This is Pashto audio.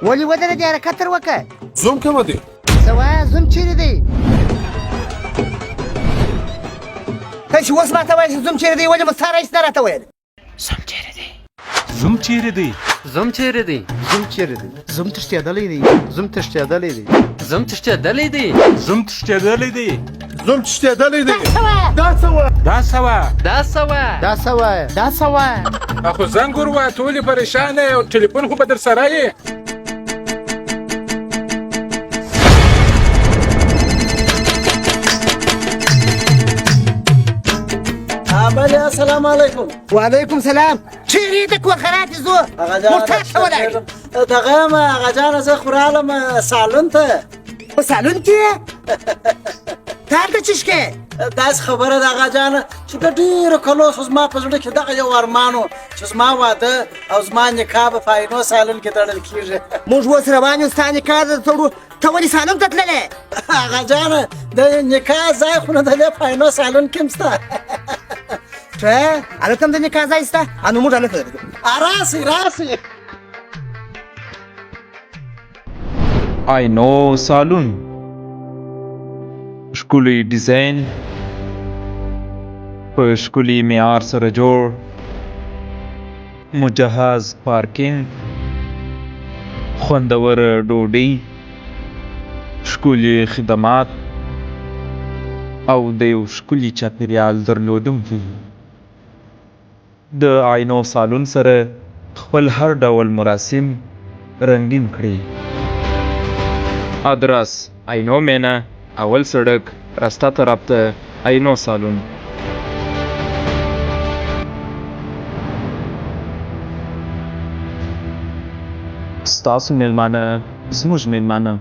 ولې ودرېدې؟ حرکت تر وکړه. زوم کومه دی؟ څه وایه؟ زوم چیرې دی؟ ته چې اوس ماته وایې چې زوم چیرې دی، ولې مو ستا راهیسې نه راته ویل؟ زوم چیرې دی؟ زوم چیرې دی؟ زوم چیرې دی؟ زوم چیرې دی؟ زوم تښتېدلی دی. زوم تښتېدلی دی. زوم تښتېدلی دی. زوم تښتېدلی دی. زوم تښتېدلی دی. دا څه وایه؟ دا څه وایه؟ دا څه وایه؟ دا څه وایه؟ دا څه وایه؟ خو زنګ وروایه، ته ولې پریشانه یې؟ او ټلیفون خو به در سره یې. بله، السلام علیکم. وعلیکم سلام. چیرې د کور خراب زو؟ مرتاد ته ولاړ. دغه یم اغا جانه، زه خو رالم سالون ته. په سالون کې ته هلته څه شکې؟ داسې خبره ده اغا جانه چې د ډېرو کلو څخه زما په زړه کې دغه یو ارمان و چې زما واده او زما نکاح به په عینو سالون کې تړل کېږي. موږ اوس روان یو ستا نکاح در تړو، ته ولې سالون ته تللې؟ اغا جانه، د نکاح ځای خو نه دی، په عینو سالون کې هم شته. ښه، هلته هم د نکاح ځای شته، نو موږ هلته درځو. راسئ راسئ. آینو سالون، ښکلی ډیزاین، په ښکلي معیار سره جوړ، مجهز پارکینګ، خوندوره ډوډۍ، ښکلي خدمات او د یو ښکلي چاپیریال درلودونکي. د عینو سالون سره خپل هر ډول مراسم رنګین کړئ. ادرس، عینو مېنه، اول سړک، راسته طرف ته، عینو سالون. ستاسو مېلمانه زموږ مېلمانه.